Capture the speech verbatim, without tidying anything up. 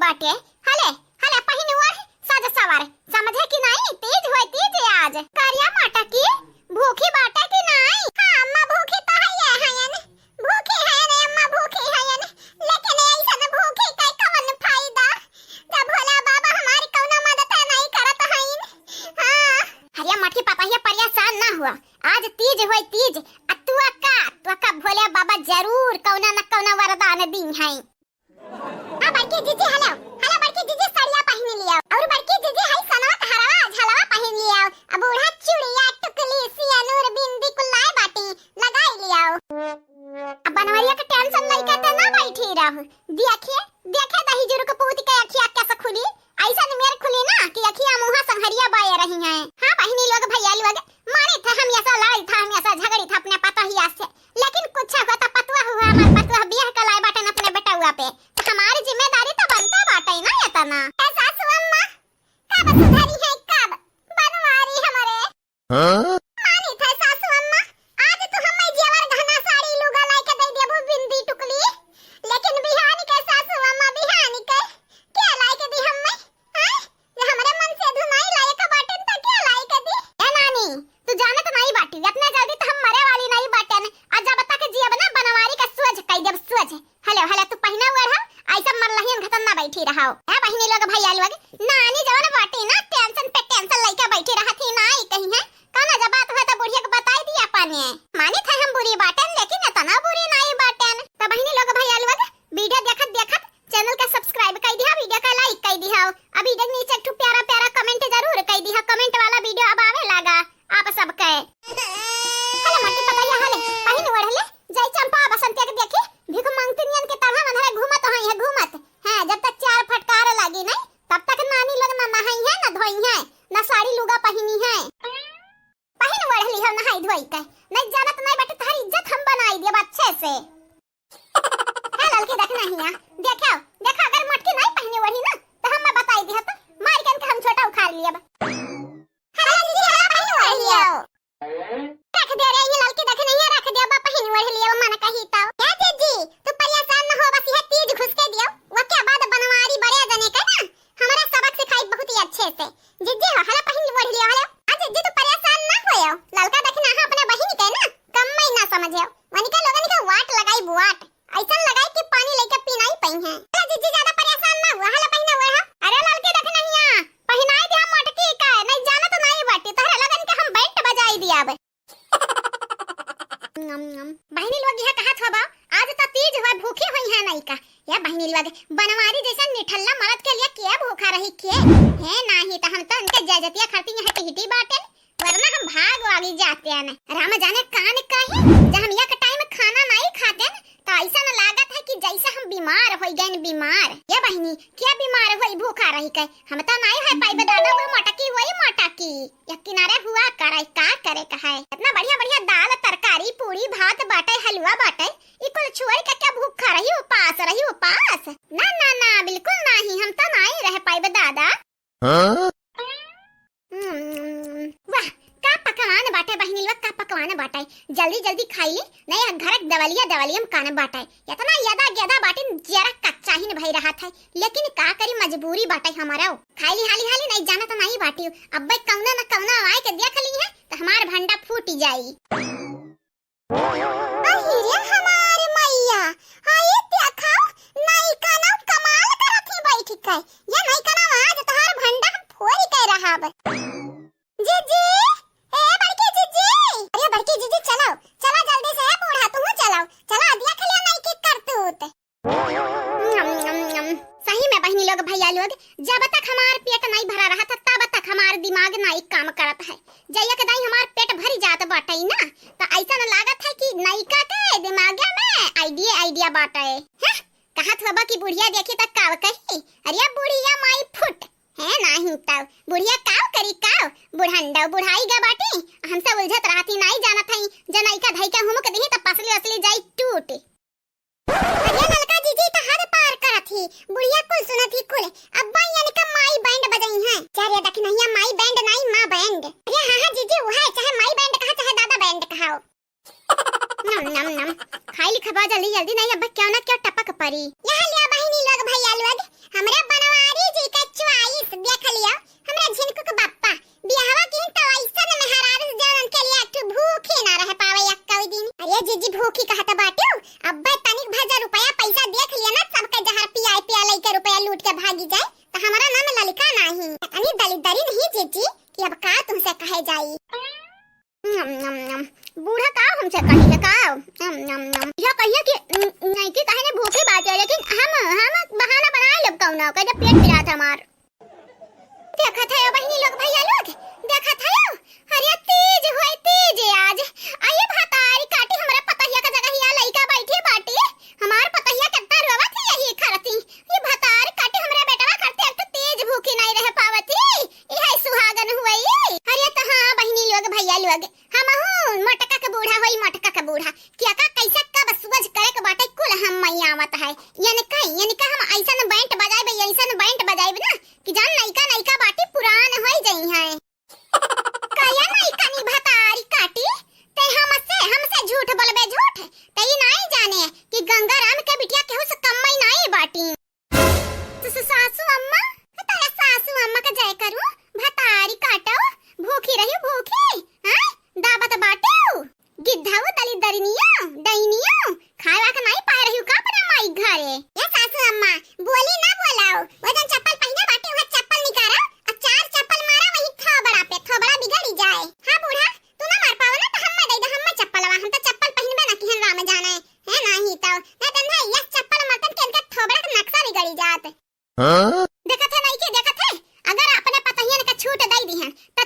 पटे। हले, हले पहिन ओढ़, सज सवर, समझे कि नाई? तीज होय तीज आज। करिया मोटकी, भूखी बाटे कि नाई? हाँ अम्मा, भूखी तो हइये हयन, भूखी हयन अम्मा, भूखी हयन, लेकिन ऐसन भूखी के कवन फायदा, जब भोला बाबा हमारी कौनो मदद नहीं करत हइन। हाँ। अरे मोटकी पतहिया, परेशान ना हुआ, आज तीज होय तीज, आ तू का, तू का भोले बाबा जरूर कौनो न कौनो वरदान दी हैं। हाँ बड़की जीजी, हलो, हलो बड़की जीजी, सड़िया पहिन लियो। और बड़की जीजी, हई सनवा के हरवा झलवा पहिन लियो। अब बूढ़ा चूड़िया, टुकली, सियनूर, बिंदी कुल लाए बाटी, लगाई लियो। अब बनवरिया के tension लइके ते ना बैठी रह। देखे, देखे दही जुरुक पूत के अखिया कैसे खुली, ऐसन मेर खुली ना कि अखिया मुँहा संहरिया बाए रही हैं। हाँ बहिनी लोग, भैया लोग, मारी था हमेशा, लड़ाई था हमेशा, झगड़ी था अपने पतोहिया से, लेकिन कुछ हुआ तो पतुआ हुआ, हमार पतुआ बियाह कलाए बाटन अपने बेटउआ पे, तो हमारी जिम्मेदारी तो बनता बाटे ना इतना। ए सासू अम्मा, कब सुधरी है, कब? बनवारी हमरे। हाँ? मानी थे सासू अम्मा, आज तो हमें जेवर गहना साड़ी लुगा लाइके दे देबू, बिंदी टुकली, लेकिन बिहानी के सासू अम्मा, बिहानी के क्या लाइके दी हमें? हैं? ये हमरे मन से धुनाई लायक बाटेन त क्या लायक दी? ए नानी, तू जानत नाई बाटी, इतने जल्दी तो हम मरे वाली नाई बाटेन। आ जब तक जियब ना बनवारी का सोझ कई देब सोझ। हले, हले तू पहिना ओढ़ा, ऐसा मरलहियन घतन ना बैठी रहो। ए बहिनी लोग, भैया लोग, नानी जवन बाटी ना tension पे tension लइके बैठी रहत ही नाई कहीं है। कौनो जब बात हुआ तो बुढ़िया के बताई दिया पानी। मानी थे हम बुरी बाटेन, लेकिन इतना बुरी नाई बाटेन। तो बहिनी लोग, भैया लोग, video देखत देखत channel का subscribe कई दिहा, video का like कई दिहा। अभी इधर नीचे एक ठो प्यारा प्यारा comment जरूर कई दिहा। Comment वाला video अब आवे लागा आप सबके। हले मोटी पतैया हले, पहिन ओढ़ ले, जय चंपा बसंतिया के देखी, भीख मांगती नियन के तरह मन है घूमत होई है घूमत। हाँ, जब तक चार फटकार लागी नहीं, तब तक नानी लोग ना नहाई है, ना धोई है, ना साड़ी लुगा पहिनी है। पहिन ओढ़ ली हो नहाई धोई के, नहीं जानत नहीं बाटे तोहरी इज्जत हम बनाई देब अच्छे से। हे ललकी, देख नहीं आ, देखो, देखो, अगर मोटकी नहीं पहिने ओढ़ी ना, तो हम बताई दिया तो मार के इनका हम छोटा उखाड़ लिया बा। हेलो दीदी, हेलो, पहिन ओढ़ लियो। रख दे रे, ये ललकी देख नहीं आ, रख दे बा, पहिन ओढ़ लियो, मन कही तो। क्या जीजी, तू परेशान न हो, बस ये तीज घुस के दियो, वो क्या बाद बनवारी बड़े जने के ना, हमरा सबक सिखाई बहुत ही अच्छे से। जीजी हो, हला पहिन ओढ़ लियो, हला। आ जीजी, तू परेशान ना होयो, ललका दखिनहा अपने बहिन के ना कम में ना समझो। वनिका लोगन के वाट लगाई बुआट, ऐसन लगाई कि पानी लेके पी नहीं पई हैं। हला जीजी, ज्यादा परेशान ना हुआ, हला पहिना ओढ़ा। अरे ललकी दखिनहिया, पहिनाई दे मोटकी का, नहीं जानत नहीं बाटी, तोहरे लोगन के हम बैंड बजाई दिया अब। नम, नम। बहिनी लोग, यह कहत हवा, आज त तीज हुआ, भूखी हुई है नहीं का। या बहिनी लोग, बनवारी जैसन निठल्ला मरद के लिए के भूखा रही के? हे नाही, त हम तो उनके जजतिया खातिर यहाँ टिहटी बाटे, वरना हम भाग वागी जाते हैं। राम जाने कान काहे, जब हम एक टाइम खाना नहीं खाते न, तो ऐसा न लागत है कि जैसे हम बीमार हो गए, बीमार। ये बहिनी, क्या बीमार होई भूखा रही के? हम तो नहीं है पाइबे दादा, वो मोटकी, वही मोटकी। एक किनारे हुआ करे, का करे कहे? इतना बढ़िया बढ़िया दाल, तरकारी, पूरी, भात बाटे, हलवा बाटे, ई कुल छोड़ के क्या भूखा रही, उपास रही, उपास? ना, ना, ना, बिल्कुल नहीं, हम तो नहीं रह पाइबे दादा। हाँ? हम्म, वाह, का पकवान बाटे बहिनी लोग, का पकवान बाटे। जल्दी जल्दी खाई ली, नहीं घर के दवलिया दवलिया में कान बाटे। इतना यदा गेदा बाटिन, जरा कच्चा ही न भई रहा था, लेकिन का करी, मजबूरी बाटे हमारा। खाई ली हाली हाली, नहीं जाना तो नहीं बाटी, अब्बे कौना न कौना आए के देख ली है, तो हमार भंडा फूट जाई। अहिरे हमार मैया, हाय देखा, नइका ना कमाल करत ही बैठ के। ये नइका ना आज तोहार भंडा हम फोरी के रहब। जीजी, ए बड़की जीजी, अरे बड़की जीजी चलो, चलो जल्दी से, ए बूढ़ा तुहू चलो, चलो देख लिया नइकी करतूत। नम, नम, नम। सही में बहिनी लोग, भैया लोग, जब तक हमार पेट नहीं भरा रहा था, तब तक हमार दिमाग नहीं काम करत है। जइया के दाई हमार पेट भरी जात बाटे ना, तो ऐसा न लागत है कि नइका के दिमाग में आइडिया, आइडिया बाटे। हैं? कहत होबा कि बुढ़िया देखी त काव कही, "अरे बुढ़िया माई फुट।" है नाही तब बुढ़िया काव करी काव, बुढ़ंडव बुढ़ाई गा बाटी, हमसे उलझत रहती, नहीं जानत हई, जे नइका धई के हुमुक दिही त पसली असली जाई टूट। अरे ललका जीजी त हद पार करत ही, बुढ़िया कुल सुनत ही कुल। अब्बा यानी का माई बैंड बजई हैं। जा रे दखिनहिया, माई बैंड नाई, माँ बैंड। अरे हाँ हाँ जीजी, उहे, चाहे माई बैंड कहा, चाहे दादा बैंड कहाओ। नम नम नम। खाई ली खबा जल्दी जल्दी, नहीं अब्बा क्यों ना क्यों टपक परी। यहाँ लिया बहिनी लोग, भैया लोग, हमरे बनवारी जी का choice देख लियो, हमरा झिनकू के बप्पा बियाहवा किहिन त ऐसन मेहरारू जौन उनके लिए एक ठो भूखी ना रह पावे एक्कौ दिन। अरे जीजी, भूखी कहत बाटू? अब्बे तनिक भर जा रुपया पैसा देख लिया ना, सबके जहर पियाए पिया लइके रुपया लूट के भागी जाए, त हमरा नाम ललिका नाही। अतनी दलिदरी नहीं जीजी कि अब का तुमसे कहे जाई। नम, नम, नम। बूढ़ा का हमसे कही है का? नम, नम, नम। यह कहिए कि न-, नइकी कहे ने भूखी बाटे, लेकिन हम, हम बहाना बनाए लेब कौनो, कह दे पेट पिरात हमार। देखत है बहिनी लोग, भैया लोग, देखत है? अरे तीज होई तीज आज। आइए भतारी काटी हमरा पतहिया के जगहिया लइका बैठी बाटी। हमार पतहिया केतना रोवत है यही खरती। ये भतारी काटी हमरा बेटवा करते एक तो तीज भूखी नहीं रह पावत ही। इहे सुहागन हुई। अरे त हाँ बहिनी लोग, भैया लोग, हमहू मोटका के बूढ़ा होई, मोटका के बूढ़ा। क्या का कैसे कब सुअज करे के बाटे कुल हम मई आवत है। यानी कहीं, यानी का हम ऐसन बैंड बजाइब, ऐसन बैंड बजाइब ना कि जान नइका नइका बाटी पुरान होई जइहैं। कया नइका नी भतारी काटी, ते हमसे, हमसे झूठ बोलबे झूठ। ते ई नाई जाने कि गंगाराम के बिटिया केहू से कम मई नाई बाटी। स-, स-, सासू अम्मा, तारा सासू अम्मा का जय करू, भतारी काटो, भूखी रही भूखी, हाँ? दाबत बाटेउ, गिद्धऊ दलिदरिनियो, डैनियो, खाए वाए के नाई पाए रही का अपना माई घरे? ए सासू अम्मा, बोली ना बोलाओ, वो जौन चप्पल पहिने बाटे, वह चप्पल निकारा, आ चार चप्पल मारा वही थोबड़ा पे, थोबड़ा बिगड़ी जाए। हाँ बूढ़ा, तू ना मार पावा ना, तो हम्मे दे दे, हम्मे चप्पलवा, हम तो चप्पल पहिनबे ना किहन राम जाने, है नाही तो, ना तो ना, यह चप्पल मरतन के इनका थोबड़ा के नक्शा बिगड़ी जात। हाँ? देखत है नहीं के, देखत है, अगर अपने पतहियन के छूट दे दिहन, त